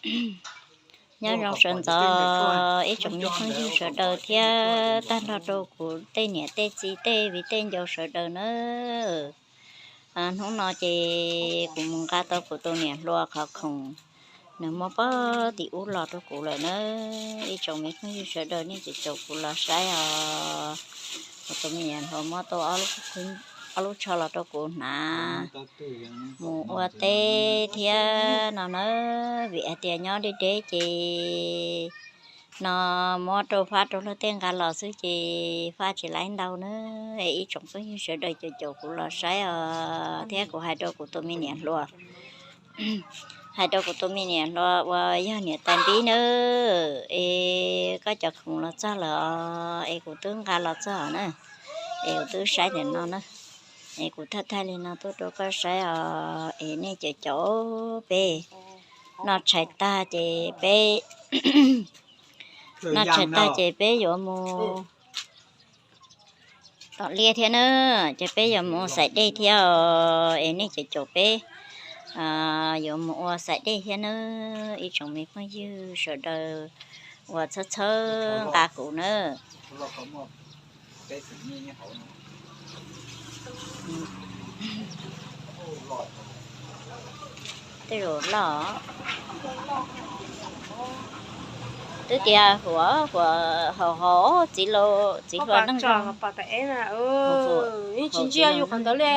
Nyob zoo sawv ntxov ib tsoom me phooj ywg sawv daws thiab tag nrho rau kuv tej niam tej txiv tej viv tej ncaus sawv daws nawb. Hnub no ces kuv mus nqa tau kuv tus niam hluas qhov khoom nws muab pog tim ub los rau kuv lawm na. Ib tsoom me phooj ywg sawv daws nej caum kuv los saib os. Kuv tus me niam hluas muab tau ob lub tsho los rau kuv hnav mus ua teb thiab no na, vim hais tias nyob deb deb ces no muab rau Faj rau luag tej nqa los xwb ces Faj tsis laib ntau na. Ib tsoom phooj ywg sawv daws caum caum kuv los saib os, thiab kuv hais rau kuv tus me niam hluas, hais rau kuv tus me niam hluas uas yog niam tais Npib na, es koj cov khoom los txog lawm os, es kuv twb nqa los txog na, es kuv twb saib ntawm no na, es kuv thaij thaij li no tuaj rau koj saib os, es nej caum caum peb noj tshais tag ces peb noj tshais tag ces peb yuav mus tom liaj thiab na, ces peb yuav mus xaim dej thiab os, es nej caum caum peb yuav mus ua xaim dej thiab na, ib tsoom me phooj ywg sawv daws uas txhawb txhawb nqa kuv na. Tej zaum loj, twb tias huam huam haus haus txiv laus txiv hluas neej zoo. Yeej tsis ntsia yus qhov ntawd li.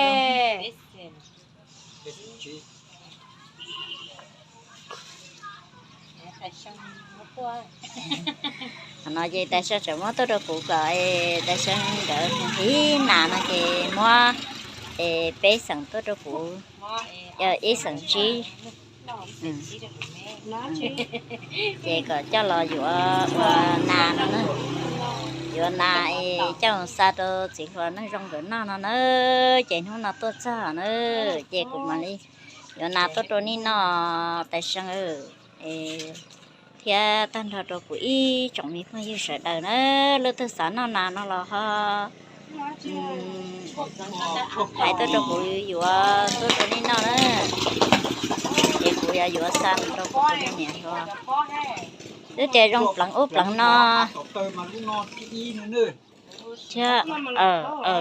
Qhov no ces tais Seej tseem muab tuaj rau kuv kom tais Seej nkawd hlib nas no ces muab es peb xeem tuaj rau kuv, ib xeem tsib. Ces kom coj los yuav ua nas no na, yuav nas es coj xa rau txiv hluas neej zoo nkawd noj no na. Ces hnub no tuaj txog na, ces kuv mam li yuav nas tuaj rau nej noj tais Seej thiab tag nrho rau kuv ib tsoom me phooj ywg sawv daws na. Leej twg xav noj nas no los ho hais tuaj rau kuv yuav tuaj rau nej noj na. Ces kuv yuav yuav xa mus rau kuv tus me niam hluas. Twb tias zoo pleev ub pleev no thiab.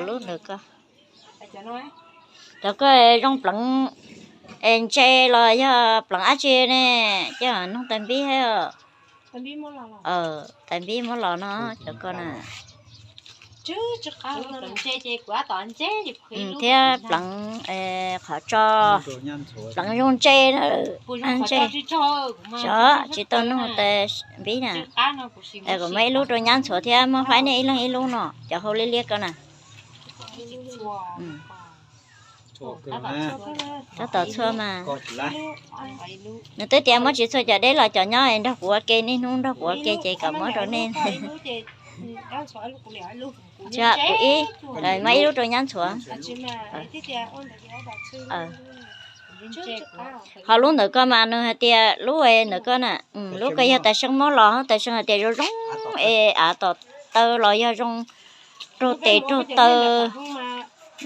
Lub ntawd ko, cov ko zoo pleev es ntse los yog pleev dab tsi ne? Coj noog tais Npib thiab. Tais Npib muab los no cov ko na. Thiab pleev qhov tso, pleev zoo ntse na. Ntse, xyov tsis tau noog tais Npib na. Kuv muab ib lub rau nyab ntxhuav thiab muab faib nej ib leeg ib lub no, cov hau liab liab ko na. Tab tom txhua mas. Nws twb tias muab tsis txhua cov deb los cov nyob nrog kuv ua ke, niaj hnub nrog kuv ua ke ces kom muab rau nej. Kuv ib, muab ib lub rau nyab ntxhuav. Ho lub ntawm ko mas nws hais tias lub ntawm ko na, lub ko yog tais Seej muab los, tais Seej hais tias zoo zoo es av tom taw los yog zoo raug tes raug taw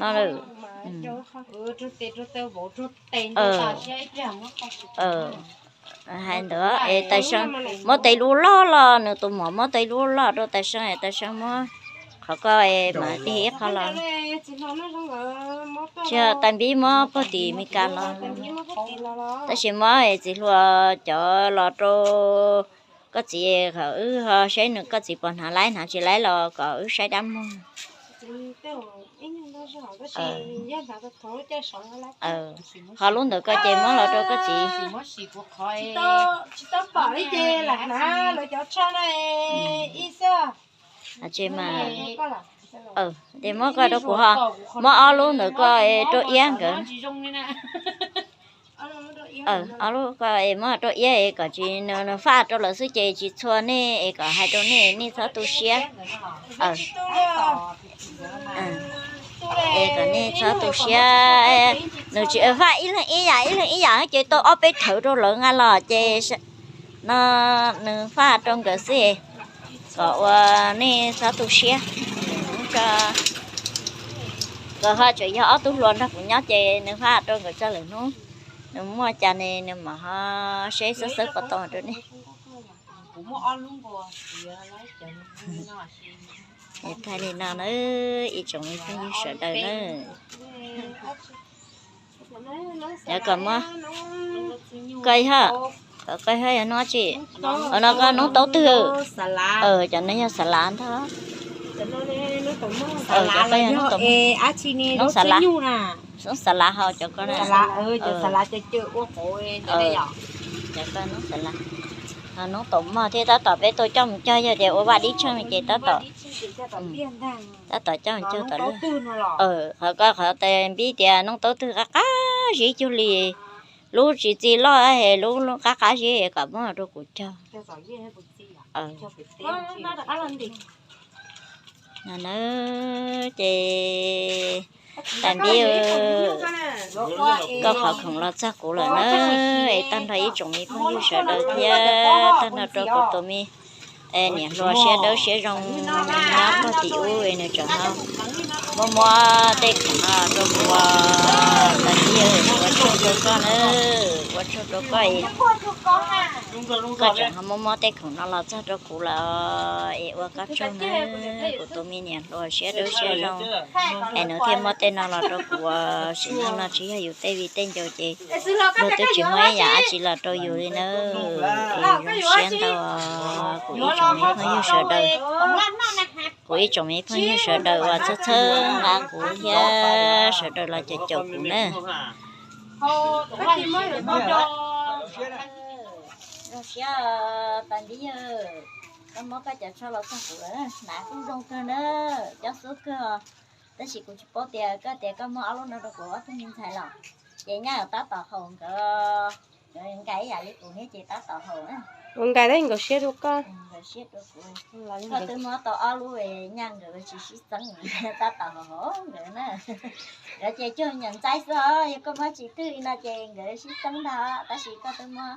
no. Hais ntawd es tais Seej muab tau ib lub loj los, nws tus muam muab tau ib lub loj rau tais Seej es tais Seej muab qhov ko es mam tig ib qho los. Tsis yog tais Npib muab puag tim Mes Kas los, tab sis muab txiv hluas cov los rau koj txiv, kom wb ho saib nws, koj txiv puas hnav laib hnav tsis laib los kom wb saib dab muag. Ho lub ntawm ko ces muab los rau koj txiv. Ces muab ko rau kuv ho, muab ob lub ntawm ko rau Iab nkawd. Ob lub ko muab rau Iab es kom tsis, nws faj rau lawm xwb ces tsis txhua nej es kom hais rau nej, nej txhob tu siab. Es kom nej txhob tu siab. Nws tsis faj ib leeg ib yam ib leeg ib yam ces tau ob peb thawv rau lawv nqa los ces no nws faj rau nkawd xwb, kom ua nej txhob tu siab. Nkawd ho tseem yog ob tug hluas nrog kuv nyob ces nws faj rau nkawd txog lwm hnub. Nws muaj cas ne nws mam ho seb xwb xwb puas tau rau nej. Thaij li no na, ib tsoom me phooj ywg sawv daws na. Yog kom muab, koj yog, kom koj yog hnub tsi, hnub no koj hnub taub twg? Cov no yog xas lav ntag. Hnub xas lav, hnub xas lav ho cov ko, cov ko hnub xas lav. Hnub taum mog thiab tab tom peb tuaj coj mus cog yog tias ua vaj dib tsheej ces tab tom, tab tom coj mus cog tom lub. Qhov ko qhov tes npib tias hnub taub twg qab qab zib cuag li lub tsis txi loj es lub qab qab zib kom muab rau kuv cog. Na ces tais npib, koj qhov khoom los txog kuv lawm na, es tag nrho ib tsoom me phooj ywg sawv daws thiab tag nrho rau kuv tus me niam hluas siab dawb siab zoo nyob puag tim ub es nws tseem ho muab muab tej khoom no rau kuv. Tais npib, ua tsaug rau koj na, ua tsaug rau koj, koj tseem ho muab muab tej khoom no los txog rau kuv lawm es ua koj tsaug na, kuv tus me niam hluas siab dawb siab zoo es nws thiaj muab tej no los rau kuv. Sim neej no tsis yog yus tej viv tej ncaus ces luag twb tsis muaj ib yam dab tsi los rau yus li na. Es zoo siab ntau kuv ib tsoom me phooj ywg sawv daws, kuv ib tsoom me phooj ywg sawv daws uas txhawb txhawb nqa kuv thiab sawv daws los caum caum kuv na. Zoo siab tais npib, koj muab koj cov tshuaj los txog kuv lawm, hnav kuj zoo kawg na, cob xub kawg. Tab sis kuv tsis paub tias koj tias koj muab ob lub no rau kuv ob tug me ntxhais los, ces nyaj tab tom haum nkawd, nkawd nkais ib yam li kuv thiab ces tab tom haum na. Ua nkais tab nkawd siab dua koj, nkawd siab dua kuv. Koj twb muab tau ob lub, nyaj nkawd tsis sib txeeb, tab tom haum haum nkawd na. Nkawd ces cuag nyuam ntxaib xwb os, yog koj muab tsis twg li no ces nkawd sib txeeb ntag, tab sis koj twb muab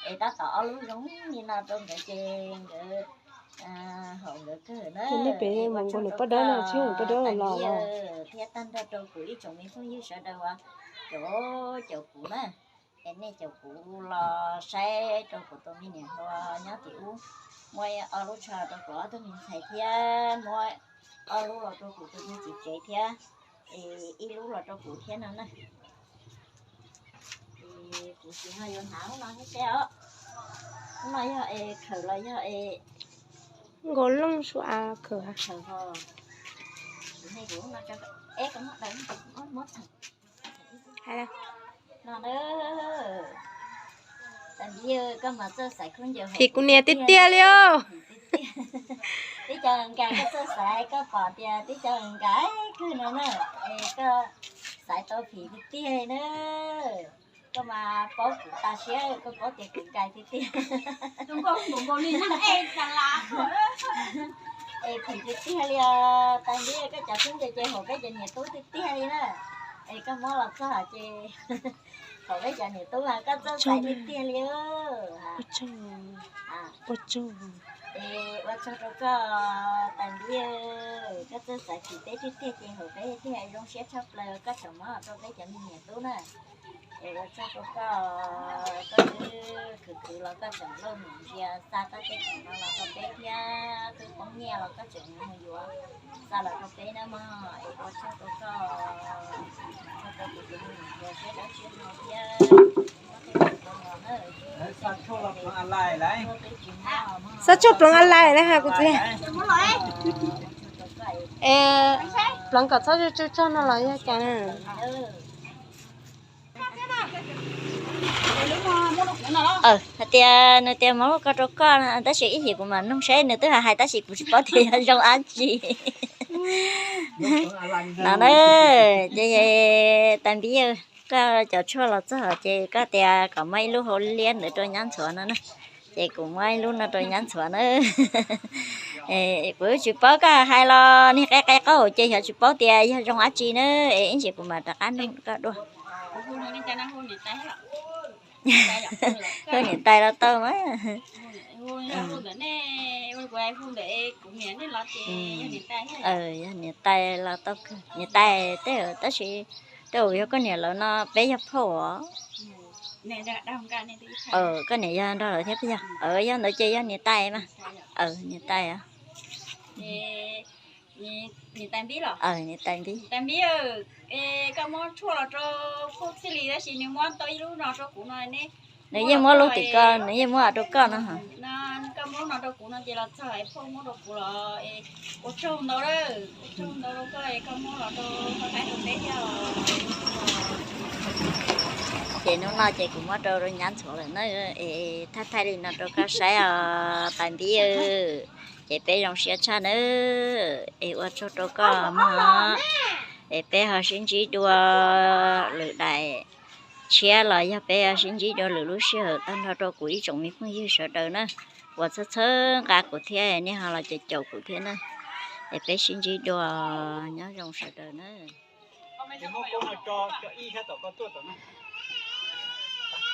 es tab tom ob lub zoo li no rau nkawd ces nkawd haum nkawd kawg na. Tais npib, thiab tag nrho rau kuv ib tsoom me phooj ywg sawv daws uas caum, caum kuv na. Es nej caum kuv los saib rau kuv tus me niam hluas nyob tim ub, muab ob lub tsho rau kuv ob tug me ntxhais thiab muab ob lub los rau kuv tus me txiv tsev thiab, es ib lub los rau kuv thiab no na. Es kuv tsis ho yuav hnav lub no thiab seb os. Lub no yog es khawm los yog es nkaus looj sua khawm. Kuv nej kuv lub no tso, es koj muab daws, muab tawm. No na, tais npib, koj mas txawj xaiv khaub ncaws phim kuv niam tiag tiag li os. Tib co nkais koj txawj xaiv, koj pom tias tib co nkais kawg no na, es koj xaiv tau phim tiag tiag li na. Koj mas paub kuv tas siab, koj paub tias kuv nkais tiag tiag. Es phim tiag tiag li os, tais npib, koj cov khaub ncaws ces haum peb cov niam tub tiag tiag li na. Es koj muab los txog ces haum peb cov niam tub mas koj txawj xaiv tiag tiag li. Ua tsaug, ua tsaug. Es ua tsaug rau koj tais npib, koj txawj xaiv phim peb tiag tiag ces haum peb tiag, zoo siab tshaj plaws, koj tseem muab los rau peb cov me niam tub na. Es ua tsaug rau koj, koj twb khwv khwv los koj tseem lauj mus ntsia xa koj tej khoom no los rau peb thiab, twb poob nyiaj los koj tseem mus yuav xa los rau peb na mog. Es ua tsaug rau koj, tsaug rau kuv tus me niam hluas siab dawb siab zoo thiab. Xob tshuaj pleev a lais na ha kuv txiv. Es pleev kom txhob tsw tsw tsog no los yog cas na? Hais tias nws tias muab lub ko rau koj no, tab sis ib yim kuv mam nug saib, nws twb hais hais tab sis kuv tsis paub tias yog zoo dab tsi. No na, ces tais npib, koj cov tshuaj los txog ces koj tias kom muab ib lub hauv liab ntawd rau nyab ntxhuav no na. Ces kuv muab ib lub no rau nyab ntxhuav na. Kuv tsis paub koj hais los niag qe qe qaub hau ces xyov tsis paub tias yog zoo dab tsi na. Es ib ntsis kuv mam rov qab nug koj dua. Hu niam tais los tau mas. Yog niam tais los tau kawg, niam tais tej tab sis tej zaum yog koj niam lawv no peb yog phauj os. Koj niam yog nrog lawv thiab puas yog? Yog ntawd ces yog niam tais mas. Niam tais. Niam tais Npib. Koj muab tshuaj los rau Phauj Txhiaj Lis tab sis nws muab tau ib lub no rau kuv no ne. Nws yeej muab lub tim ko, nws yeej muab rau koj no. Koj muab no rau kuv no ces los txog es Phauj muab rau kuv los ua tsaug ntau, ua tsaug ntau rau koj, koj muab los rau Thaj Thaij rau peb thiab. Ces hnub no ces kuv muab rau Nyab Ntxhuav lawm na, es Thaj Thaij li no rau koj saib os tais Npib. Ces peb zoo siab tshaj nawb, es ua tsaug rau koj mog. Es peb ho sib ntsib dua lwm daim tshiab los yog peb ho sib ntsib dua lwm lub sij hawm, tag nrho rau kuv ib tsoom me phooj ywg sawv daws na, uas txhawb txhawb nqa kuv thiab nej ho los caum caum kuv thiab na. Es peb sib ntsib dua, nyob zoo sawv daws na.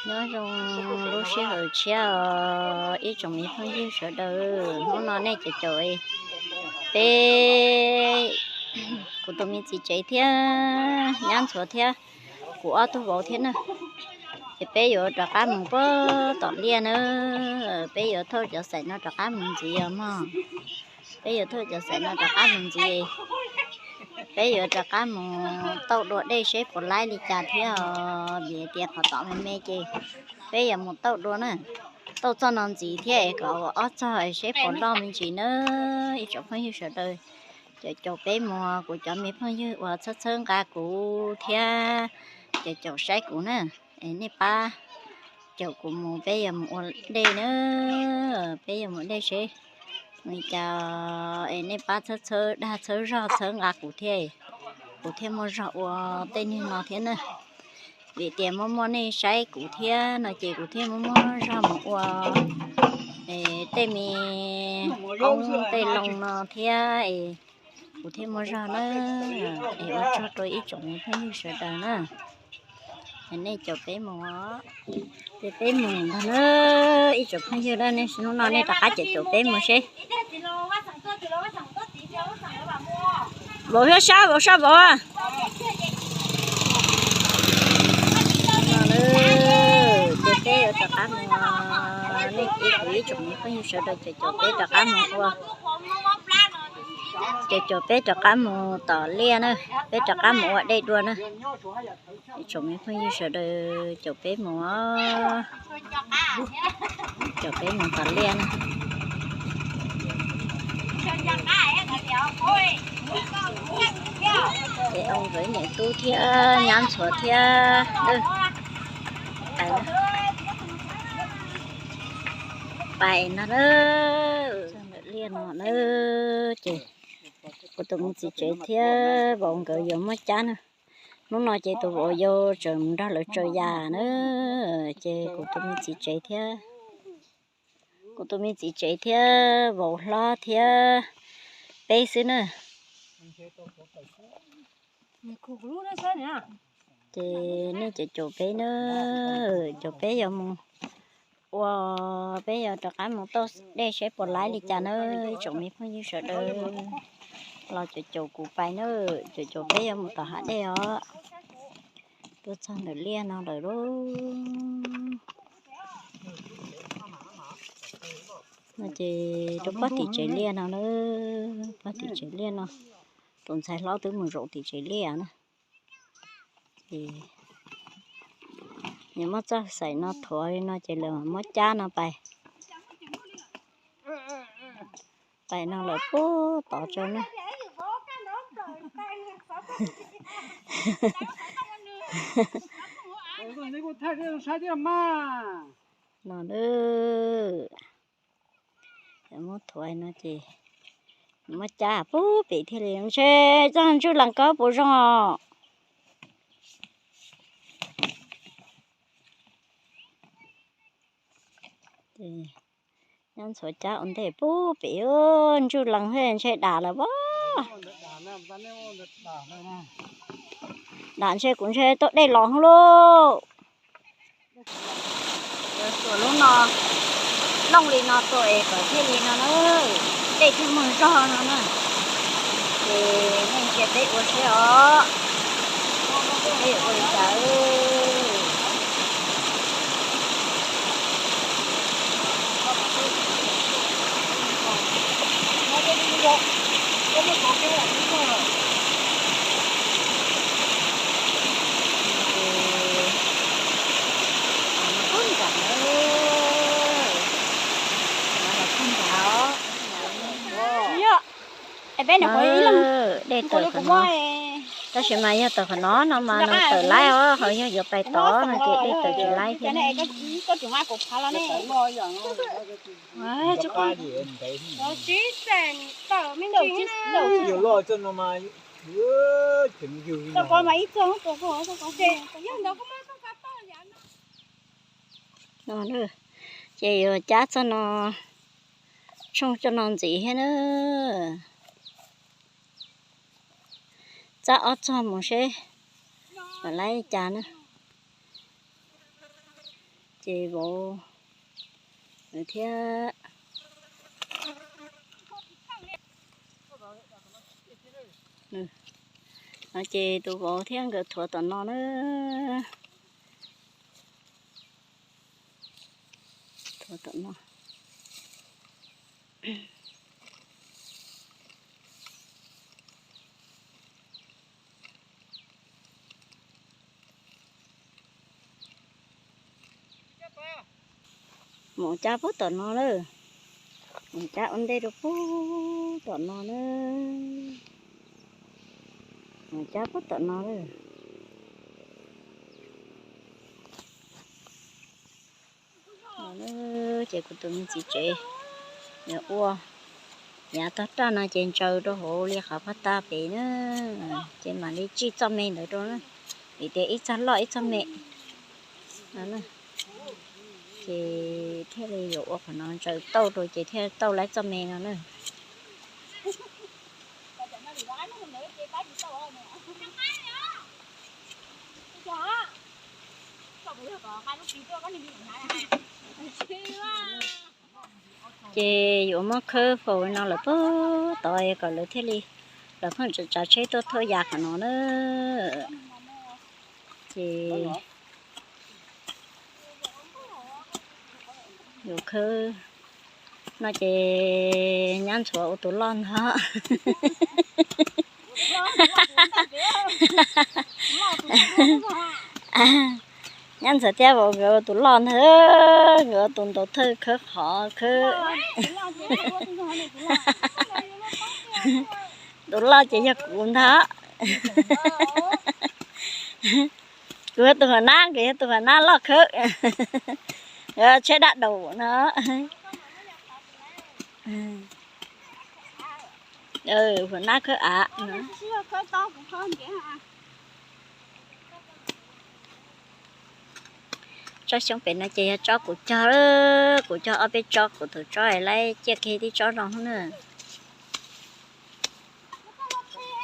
Nyob zoo lub sij hawm tshiab os ib tsoom me phooj ywg sawv daws, hnub no nej caum caum peb, kuv tus me txiv tsev thiab Nyab Ntxhuav thiab kuv ob tug vauv thiab na. Ces peb yuav rov qab mus puag tom liaj na, peb yuav thauj cov xaim no rov qab mus ntxiv os mog. Peb yuav thauj cov xaim no rov qab mus ntxiv, peb yuav rov qab mus tauj dua dej seb puas laib li cas thiab os, vim tias qhov tom me me ces peb yuav mus tauj dua na, tauj txoj no ntxiv thiab es kom ua ob txog seb puas loj me ntsis na. Ib tsoom phooj ywg sawv daws, caum caum peb mus, kuv cov me phooj ywg uas txhawb txhawb nqa kuv thiab caum caum saib kuv na, es nej pab caum kuv mus, peb yuav mus ua dej na, peb yuav mus dej seb ua li cas, es nej pab txhawb txhawb dag txhawb zog txhawb nqa kuv thiab, kuv thiaj muaj zog ua tej neeg no thiab na. Vim tias muaj muaj nej saib kuv thiab no ces kuv thiaj muaj muaj zog mus ua tej me qoob tej loo no thiab, kuv thiaj muaj zog na. Es ua tsaug rau ib tsoom me phooj ywg sawv daws na. Nej caum peb mus, ces peb mus ntag na. Ib tsoom phooj ywg na, nej hnub no nej rov qab caum caum peb mus seb. Vauv sab sab, vauv sab vauv. Ces peb yuav rov qab mus, nej ib tsoom me phooj ywg sawv daws caum caum peb rov qab mus ua, caum caum peb rov qab mus tom liaj na, peb rov qab mus ua dej dua na. Ib tsoom me phooj ywg sawv daws caum peb mus, caum peb mus tom liaj na. Ces ua nkawd niam tub thiab Nyab Ntxhuav thiab pais no na, ntawm liaj no na. Ces kuv tus me txiv tsev thiab vauv nkawd yuav muab cab na. Hnub no ces tus vauv yau tseem nrog lawv tsaws yas na, ces kuv tus me txiv tsev thiab, kuv tus me txiv tsev thiab vauv hlob thiab peb xwb na. Ces nej caum caum peb na, caum peb yuav mus ua, peb yuav rov qab mus tauj dej seb puas laib li cas na. Ib tsoom me phooj ywg sawv daws los caum caum kuv pais na, caum caum peb yuav mus tom hav dej os. Tuaj txog ntawm liaj no lawm lauj. No ces rau pob tim tsev liaj no na, pob tim tsev liaj no, tus ntxhais hlob twb mus zaum tim tsev liaj na. Ces nws muab txoj xaim no thuav li no ces lawv muab cab no pais, pais no lawm puag tod tso na. No na, muab thuav no ces muab cab puag pem thiaj li ntshe txoj ntsuj lees ko puas zoo. Nyob ntxhuav cab ua ntej puag pem, ntsuj lees ntshe dam lawm pob. Dam ntshe kuv ntshe tau dej los hauv lauj. Tuam lub no looj li no tuaj es kom thiaj li no na, dej thiaj muaj zog no na. Ces nej ntsia peb ua seb os, peb yuav ua li cas. Yog, es peb no dej tawm qhov no, tab sis mas yog tawm qhov no no mas nws tawm laib os, ho yog yuav pais tod no ces dej tawm tsis laib thiab. No, ces yuav cab txoj no, tshooj txoj no ntxiv thiab na. Txab ob txog mus seb kom laib cas na. Ces vauv thiab. No ces tus vauv thiab nkawd thuav tom no na. Thuav tom no. Mus cab pub tom no lawm. Mus cab ua ntej rau pub tom no na. Mus cab pub tom no lawm. Ces kuv tus me txiv tsev yuav ua yav tog raj no ces ntsaws rau hauv li qhov pab tag pem na, ces mam li tsij txoj me ntawd rau na, vim tias ib txoj loj ib txoj me no na, ces thiaj li yuav ua qhov no ntsaws tauj rau ces thiaj tauj laib txoj me no na. Ces yuav muab khawb faus no lawm pug tod kom lawv thiaj li, lawv pheej tsav tsheb tuaj thauj ya qhov no na. Ces yuav khawb no ces nyab ntxhuav ua tus loj ntag. Nyab ntxhuav thiab vauv nkawd ua tus loj ntag, nkawd ua tus ntaus thawj khawb qhov khawb. Tus loj ces yog kuv ntag. Kuv yog tus huas nab, nkawd yog tus huas nab loj khawb. Nkawd tsheb dab daum no. Huas nab khawb av. Tsob xyoob pem no ces yog tsob kuv cog, kuv cog ob peb tsob, kuv tus tsob laib ciaj kiag tib tsob no na.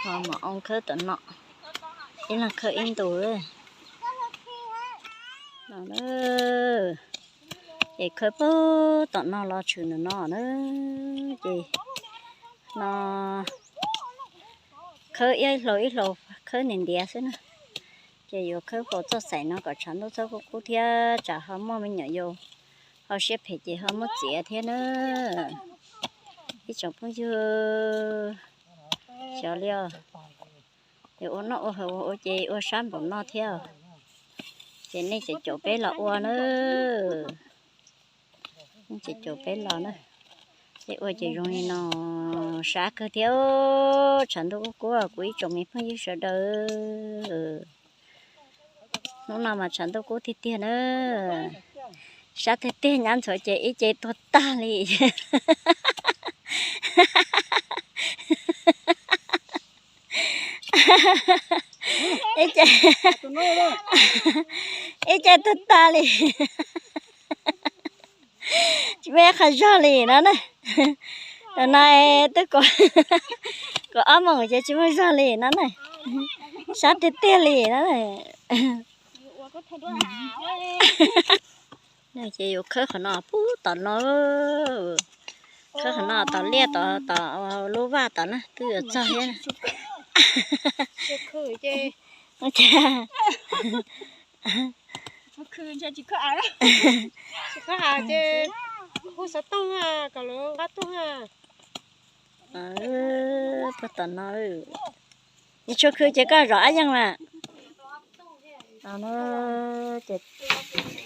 Ho mam ua khawb tom no, ib leeg khawb ib ntus. No, ces khawb pug tom no los tshwm ntawm no na. Ces no khawb ib hlau ib hlau, khawb ntiav ntiav xwb na. Ces yuav khawb faus txoj xaim no kom tshav ntuj txhob kub kub thiab tsam ho muaj me nyuam yaus ho siab phem ces ho muab txiav thiab na. Ib tsoom phooj ywg, xyov li os, ces ua noj ua haus ua ces ua sab npaum no thiab. Ces nej tseem caum peb los ua na. Nej tseem caum peb los na. Peb ua ces zoo li no, sab kawg thiab. Tshav ntuj kub kub, kuv ib tsoom me phooj ywg sawv daws. Hnub no mas tshav ntuj kub tiag tiag na. Sab tiag tiag, nyab ntxhuav ces ib ce tuag tag li. Ib ce, ib ce tuag tag li. Tsis muaj ib qho zog li no na. Tam no twb kaum, kaum ob moos ces tsis muaj zog li no na. Sab tiag tiag li no na. Ces yuav khawb qhov no pub tom no, khawb qhov no tom liaj tod, tom lub vaj tod na twb yuav txog thiab. Tsis khawb av ces hu xov tooj kom lawv nqa tuaj. Puag tom no, nws tshua khw ces koj zov ab yeej mas. No na, ces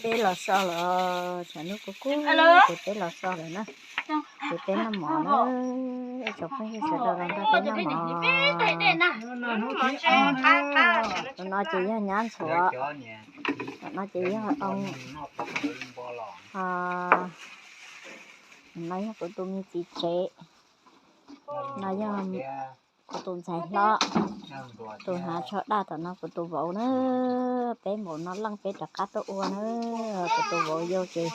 peb los so los, tshav ntuj kub kub ces peb los so lawm na. Ces peb noj mov na, ib tsoom phooj ywg sawv daws los nrog peb noj mov. Tus no ces yog nyab ntxhuav, tus no ces yog oo, no yog kuv tus me txiv tsev, no yog kuv tus ntxhais hlob, tus hnav tsho daj tom no kuv tus vauv na. Peb npaum no leej peb rov qab tuaj ua na. Kuv tus vauv yau ces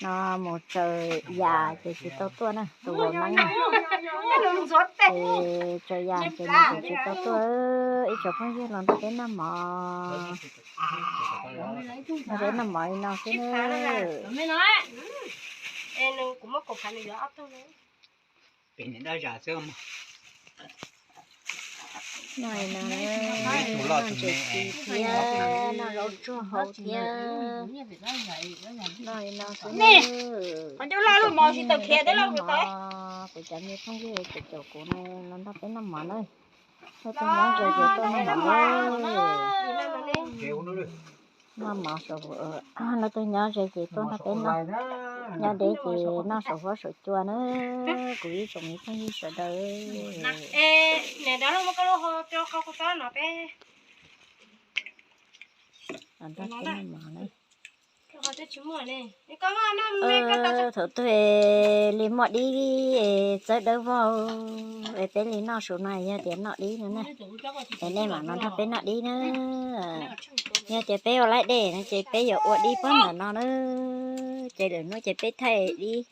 no mus tsaws yas ces tsis tau tuaj na, tus vauv neeb na. Ces tsaws yas ces nws tsis tau tuaj, ib tsoom phooj ywg los nrog peb noj mov, nrog peb noj mov li no xwb na. Noj li no, noj ntses kis thiab noj zaub tsuag hau thiab, noj li no xwb na. Kuv cov me phooj ywg caum caum kuv no los nrog peb noj mov na. Leej twg nyob ze ces tuaj noj mov na. Noj mov saum, leej twg nyob ze ces tuaj nrog peb noj, nyob deb ces noj saum huab saum cua na. Kuv ib tsoom me phooj ywg sawv daws. Los nrog peb noj mov na. Thaum twg li muaj dib txawb dawb vog es peb li noj saum no yog tias noj dib no na. Es nej mam los nrog peb noj dib na. Yog tias peb ua laib dej no ces peb yuav ua dib puag ntawm no na. Ces lwm hnub ces peb thaij dib,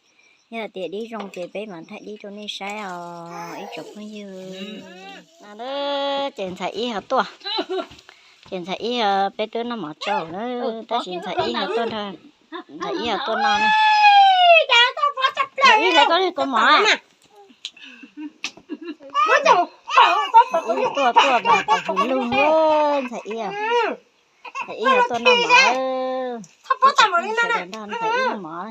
yog tias dib zoo ces peb mam thaij dib rau nej saib os ib tsoom phooj ywg. No ces ntxhais ib ho tuaj, ces ntxhais ib, peb twb noj mov tsau na, tab sis ntxhais ib ho tuaj nrog, ntxhais ib ho tuaj noj na. Ntxhais ib, hlawv koj lub kua mov. Ib tuaj tuaj mas tau hws lug, ntxhais ib, ntxhais ib ho tuaj noj mov, sawv daws nrog ntxhais ib noj mov.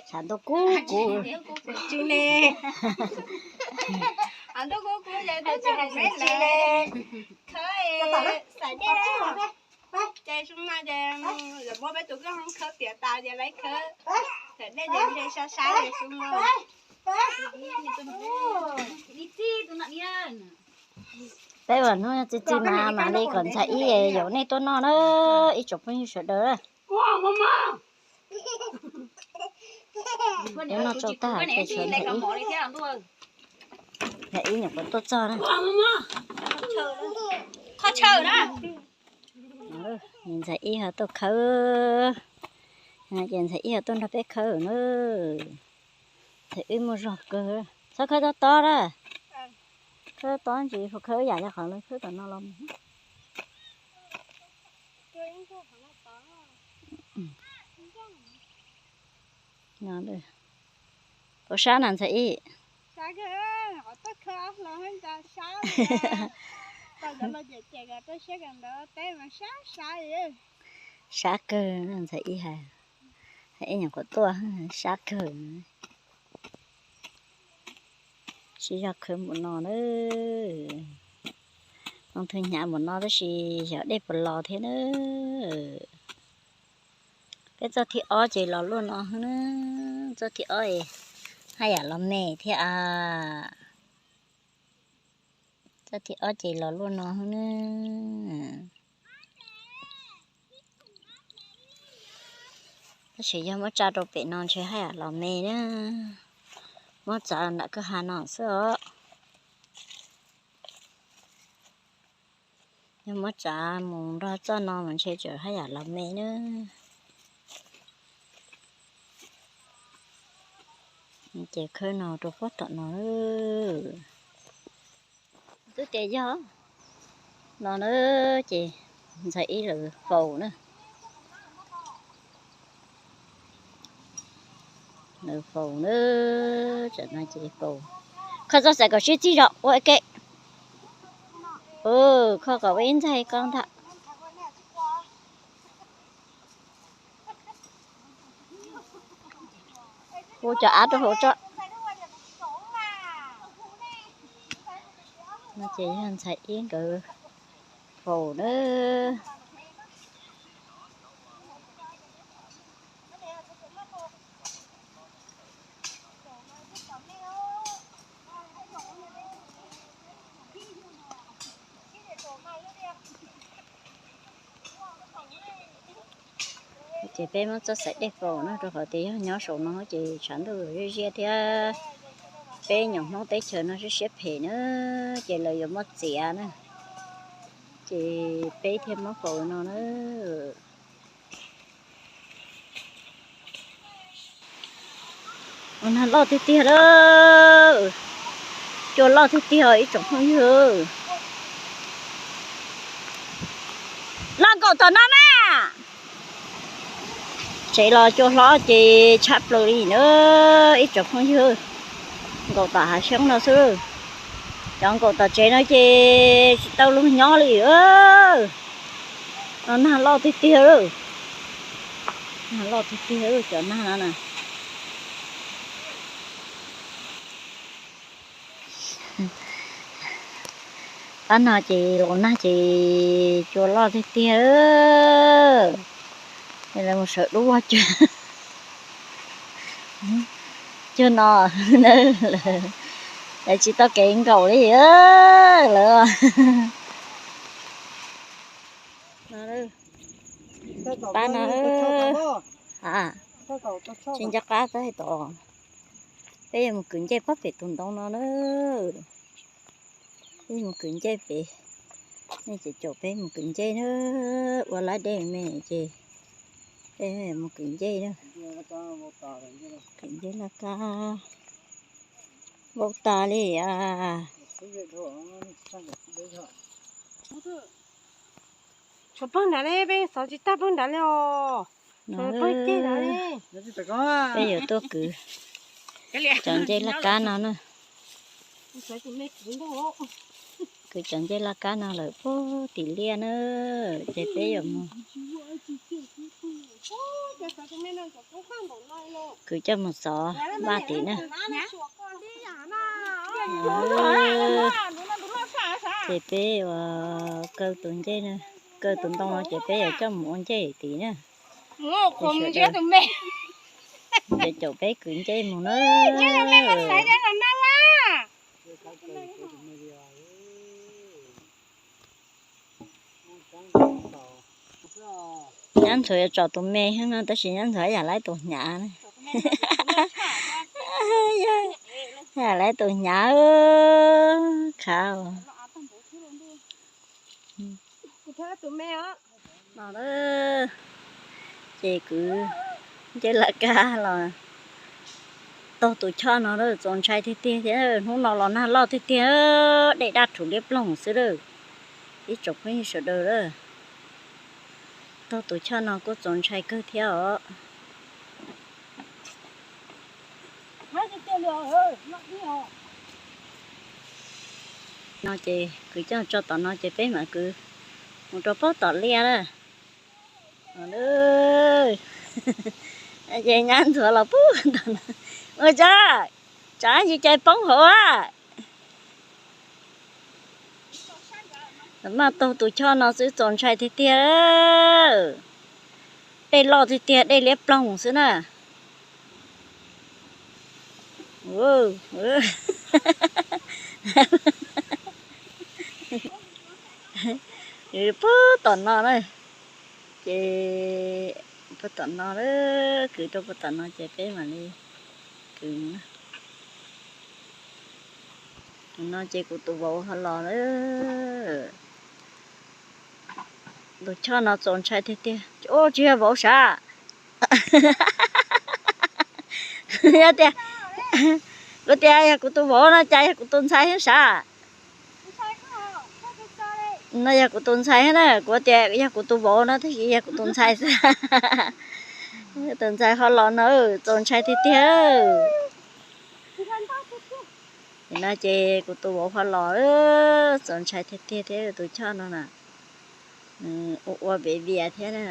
Tshav ntuj kub kub. Ces zoo no ces lawv muab peb tus kwj hoob khawb tiav tas ces lawv khawb, thaum dej ces ntshe sab sab zoo no. Peb ua hnub txi txiv mas mam li kom ntxhais ib yaum nej tuaj noj na, ib tsoom phooj ywg sawv daws. Noj tsau tag ces tshuav ntxhais ib, ntxhais ib nyuam qhuav tuaj txog na. Ntxhais ib ho tuaj khawb, ces ntxhais ib ho tuaj nrog peb khawb na. Ntxhais ib muaj zog kawg, txhob khawb tob tob na. Khawb tob ntsis, khawb yam li qhov lawv khawb tom no los. Puas sab na ntxhais ib? Sab kawg, ntxhais ib hais, ib nyuam qhuav tuaj, sab kawg. Sib zog khawb npaum no na. Lub thwv hnyav npaum no tab sis xyov dej puas los thiab na. Peb txoj thib ob ces los luaj no na. Txoj thib ob haj yam los me thiab a. Txoj thib ob ces los luaj no na. Tab sis yog muab tsa rau pem no ntshe haj yam los me na. Muab txav nram kwj ha no xwb os. Yog muab tsav mus nrog txoj no mas ntshe tseem haj yam los me na. Ces khawb no rau pob tom no. Twb tias yog no na, ces ntxhais ib lawv faus na. Lawv faus na, tsam no ces faus. Kho txoj xaim kom sib txig zog ua ke. Kho kom ua ib ntxaig ko ntag. Ua cov av rau hauv tso. No ces yog ntxhais ib nkawd faus na. Ces peb muab txoj xaim dej faus na, rau qhov tias yog nyob saum no ces tshav ntuj ziab ziab thiab, peb nyuam Hmoob teb chaws no siab siab phem na, ces lawv yuav muab txiav na, ces peb thiaj muab faus no na. Ua nag loj tiag tiag lawm, cua loj tiag tiag ib tsoom phooj ywg. Los nkaum tom no na. Tsev los cua hlob ces tshab plaws li na ib tsoom phooj ywg. Nkaum tom hav xyoob no xwb, cov nkaum tom tsev no ces tsis tau luag nyob li. No nag loj tiag tiag, nag loj tiag tiag cov nag no na. Pab no ces los nag ces cua loj tiag tiag. Lawv mus sawv dub vaj cuag, cuag no, lawv tsis tau kev nkaum li lawv. Pab no, tsis nco qab tab hais tod, peb yuav mus kwv ncej pab pem tus ntoo no na. Peb mus kwv ncej pem, nej ces caum peb mus kwv ncej na, ua lab dej me ces peb mus kwv ncej na. Kwv ncej laj kab, vau tas li as. Tshuav pawg nrad li, peb xov tsis tag pawg nrad li os. Pawg ceg nrad li. Peb yuav tuaj kwv cov ncej laj kab no na. Kwv cov ncej laj kab no lawm puag tim liaj na, ces peb yuav mus kwv coj mus xov vaj tim na. Ces peb yuav kaw tus ncej, kaw tus ntoo no ces peb yuav coj mus ua ncej tim na. Ces caum peb kwv ncej mus na. Nyab ntxhuav yuav tsom tus me no, tab sis nyab ntxhuav yam laib tus hnyav na. Yam laib tus hnyav khav. Ces kwv ncej laj kab los taug tus choj no txaus ntshai tiag tiag thiab. Hnub no los nag loj tiag tiag, dej daj rhuv liab ploog xwb lawm. Ib tsoom phooj ywg sawv daws, taug tus choj no kuj txaus ntshai kawg thiab os. No ces kwv coj tso tom no ces peb mam kwv mus rau pob tom liaj na. Ces nyab ntxhuav los puag tom no, ua tsav, tsav ntsis cais poob hauv a. Maj taug tus choj no xwb txaus ntshai tiag tiag. Dej loj tiag tiag, dej liab ploog xwb na. Puag tom no na, ces puag tom no, kwv rau puag tom no ces peb mam li kwv mus na. No ces kuv tus vauv ho los lawm. Tus choj no txaus ntshai tiag tiag. Tsis yog vauv sav. Yog tias, kuv tias yog kuv tus vauv no cas yog kuv tus ntxhais thiab sav. No yog kuv tus ntxhais thiab na, kuv tias yog kuv tus vauv no tab sis yog kuv tus ntxhais xwb. Tus ntxhais ho los no txaus ntshai tiag tiag. No ces kuv tus vauv ho los, txaus ntshai tiag tiag thiab tus choj no na. Ua ua viav vias thiab na.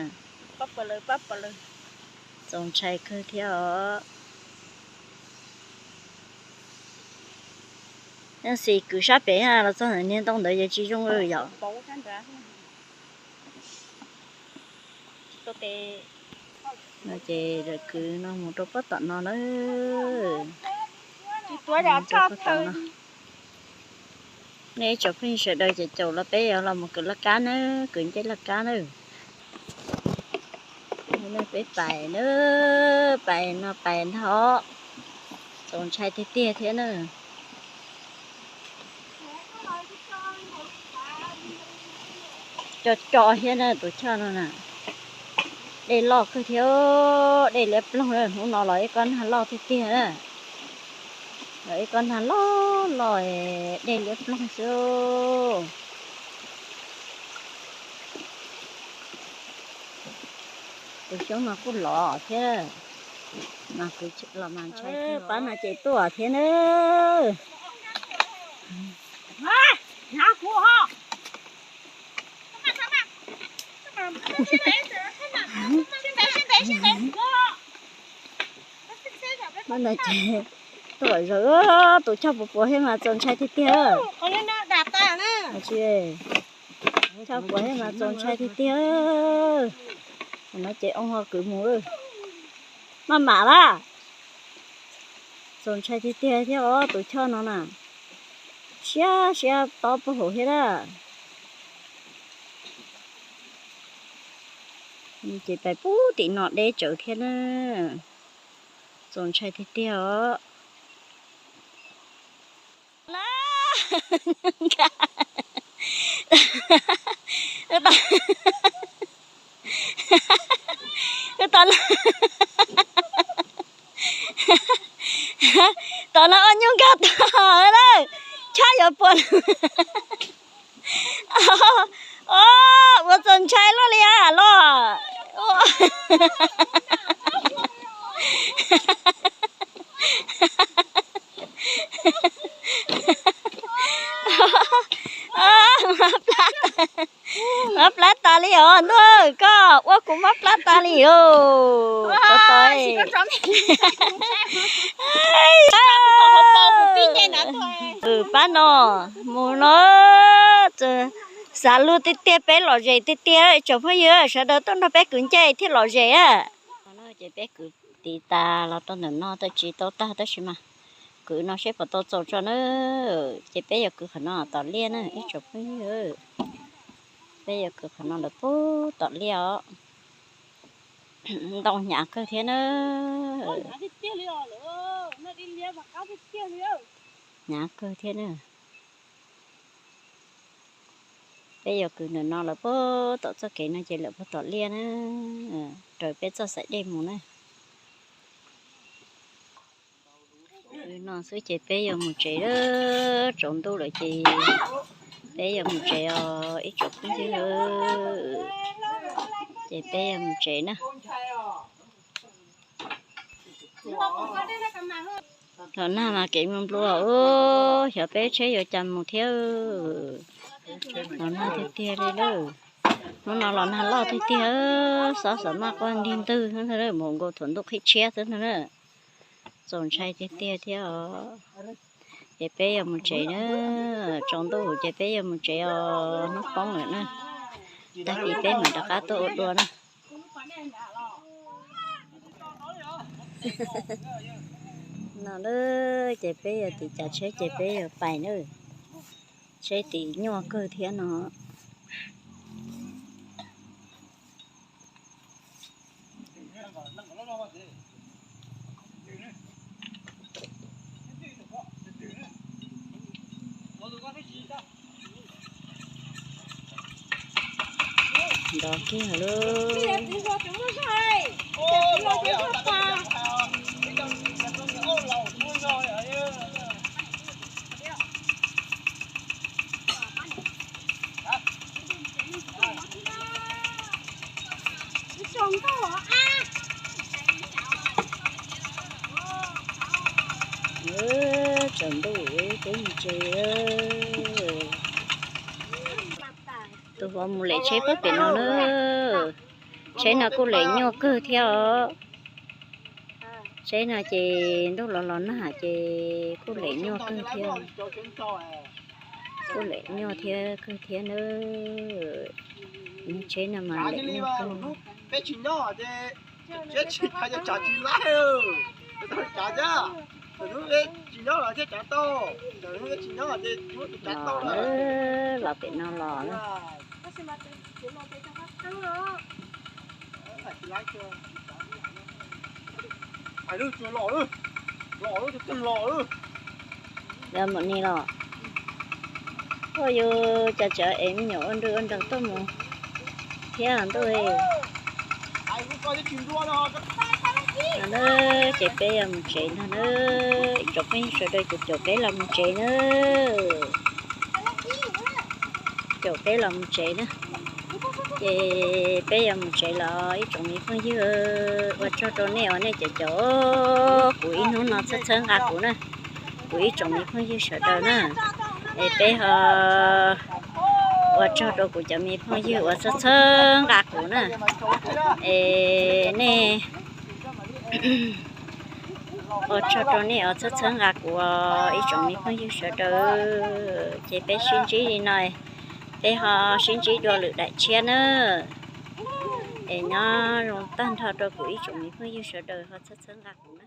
Txaus ntshai kawg thiab os. Tab sis kwv sab pem los txog niag ntoo ntawd ces tsis zoo li yom. No ces lawv kwv no mus rau pob tom no na. Nej ib tsoom phooj ywg sawv daws ces caum los peb yuav los mus kwv laj kab na, kwv ncej laj kab na. Peb pais na, pais no pais ntag, txaus ntshai tiag tiag thiab na. Co co thiab na tus choj no na. Dej loj kawg thiab, dej liab ploog na, hnub no los ib kob nag loj tiag tiag na. Los ib kob nag loj loj, dej liab ploog xwb. Tus xyoob no kuj lov thiab, mas kuv los mas ntshai. Pab no ces tuaj thiab na. Pab no ces tuaj zaws, tus choj puas puas thiab mas txaus ntshai tiag tiag. Choj puas thiab mas txaus ntshai tiag tiag. Qhov no ces oo ho kwv mus lawm. Maj mam lawm. Txaus ntshai tiag tiag thiab os, tus choj no na. Siab siab tob puag hauv thiab na. Ces pais pub tim no deb tsawv thiab na. Txaus ntshai tiag tiag os. Tom no ua nyuj nkag tag lawm, choj yuav puas. Ua txaus ntshai luaj li los. Mab plab tas li os ntuj, koj ua kuv mab plab tas li os. Pab no mus no, xav lug tiag tiag, peb lom zem tiag tiag, tsoom phooj ywg sawv daws tuaj nrog peb kwv ncej thiaj lom zem. Ces peb kwv tiv tas los rau ntawm no twb tsis tau tag tab sis mas kwv no seb puas tau txaus tso na. Ces peb yuav kwv qhov no tom liaj na ib tsoom phooj ywg. Peb yuav kwv qhov no lawm puag tom liaj os. Ntoo hnyav kawg thiab na. Hnyav kawg thiab na. Peb yuav kwv ntawm no lawm puag tom txoj kev no ces lawm puag tom liaj na, raws peb txoj xaim dej mus na. Kwv no xwb ces peb yuav mus tsev, tsaus ntuj lawm ces peb yuav mus tsev os ib tsoom phooj ywg. Ces peb yuav mus tsev na. Los nag mas kev nplua nplua, xyov peb tsheb yuav cas mus thiab. Los nag tiag tiag li lawm. Hnub no los nag loj tiag tiag, xob xav maj quaj ntig ntwg, mus nkaus thaum ntuj qhib tshiab xwb na. Txaus ntshai tiag tiag thiab os. Ces peb yuav mus tsev na, tsaus ntuj ces peb yuav mus tsev os, hnub poob lawm na. Tag kis peb mam rov qab tuaj ua dua na. No na, ces peb yuav tiv cav tsheb ces peb yuav pais na. Tsheb tiv nyuaj kawg thiab no. Nrov kiag lawm. Tsaus ntuj peb mus tsev. Tus vauv mus lem tsheb puag pem no na. Tsheb no kuj lem nyuaj kawg thiab os. Tsheb no ces ntuj los los nag ces kuj lem nyuaj kawg thiab, kuj lem nyuaj thiab kawg thiab nawb. Tsheb no mas lem nyuaj kawg. Los pem no los. Mus ni los. Ua yus cas tseem ev me nyuam ua nrug ua nreeg tuaj mus thiab ntuj. Ces peb yuav mus tsev ntag na. Ib tsoom phooj ywg sawv daws, ces caum peb los mus tsev na. Caum peb los mus tsev na. Ces peb yuav mus tsev los ib tsoom me phooj ywg, ua tsaug rau nej uas nej caum caum kuv ib hnub no txhawb txhawb nqa kuv na, kuv ib tsoom me phooj ywg sawv daws na. Es peb ho ua tsaug rau kuv cov me phooj ywg uas txhawb txhawb nqa kuv na. Es nej, ua tsaug rau nej uas txhawb txhawb nqa kuv os ib tsoom me phooj ywg sawv daws. Ces peb sib ntsib li no, peb ho sib ntsib dua lwm daim tshiab na. Es nyob zoo tag nrho rau kuv ib tsoom me phooj ywg sawv daws ho txhawb txhawb nqa kuv na.